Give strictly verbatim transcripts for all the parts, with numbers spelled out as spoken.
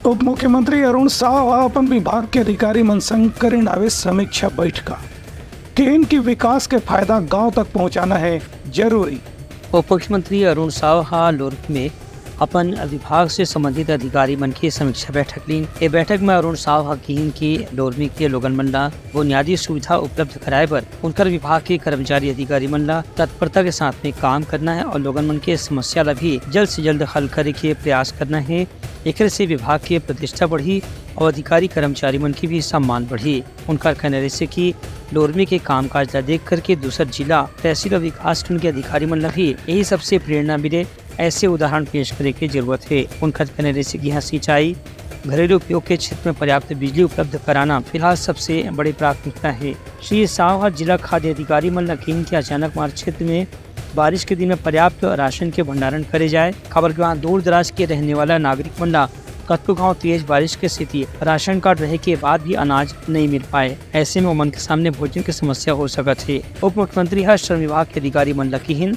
उप मुख्यमंत्री अरुण साव ह अपन विभाग के अधिकारी मन संग करिन हावे समीक्षा बैठका। किहिन कि विकास के फायदा गांव तक पहुंचाना हे जरूरी। उप मुख्यमंत्री अरुण साव ह लोरमी में अपन विभाग से संबंधित अधिकारी मन के समीक्षा बैठक लीन। ए बैठक में अरुण साव ह किहिन कि लोरमी के लोगन मन ला बुनियादी सुविधा उपलब्ध कराए बर उनकर विभाग के कर्मचारी अधिकारी मन ला तत्परता के साथ में काम करना हे और लोगन मन के समस्या ला भी जल्द से जल्द हल करे के प्रयास करना हे। एकरे से विभाग के प्रतिष्ठा बढ़ही और अधिकारी कर्मचारी मन के भी सम्मान बढ़ही। उनकर कहना रहिसे कि लोरमी के कामकाज ला देख करके दूसर जिला, तहसील और विकासखंड के अधिकारी मन ला भी यही सबसे प्रेरणा मिले, ऐसे उदाहरण पेश करे के जरूरत हे। उनकर कहना रहिसे कि यहाँ सिंचाई, घरेलू उपयोग के क्षेत्र में पर्याप्त बिजली उपलब्ध कराना फिलहाल सबसे बड़ी प्राथमिकता हे। श्री साव ह जिला खाद्य अधिकारी मन ला किहिन कि अचानक मार क्षेत्र में बारिश के दिन में पर्याप्त राशन के भंडारण करे जाए, काबर कि वहाँ दूर दराज के रहने वाला नागरिक मन ला कतको गांव तेज बारिश के सेती राशन कार्ड रहे के बाद भी अनाज नहीं मिल पाए। ऐसे में ओमन के सामने भोजन के समस्या हो सकत हे। उप मुख्यमंत्री ह श्रम विभाग के अधिकारी मन ला किहिन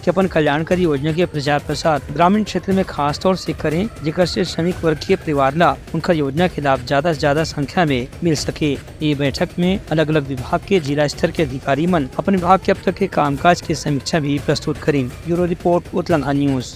कि अपन कल्याणकारी योजना के प्रचार प्रसार ग्रामीण क्षेत्र में खास तौर से करें, जेकर से श्रमिक वर्ग के परिवार ला उनकर योजना के लाभ ज्यादा से ज्यादा संख्या में मिल सके। ये बैठक में अलग-अलग विभाग के जिला स्तर के अधिकारी मन अपन विभाग के अब तक के कामकाज के समीक्षा भी प्रस्तुत करिन। ब्यूरो रिपोर्ट, उतलंगा न्यूज।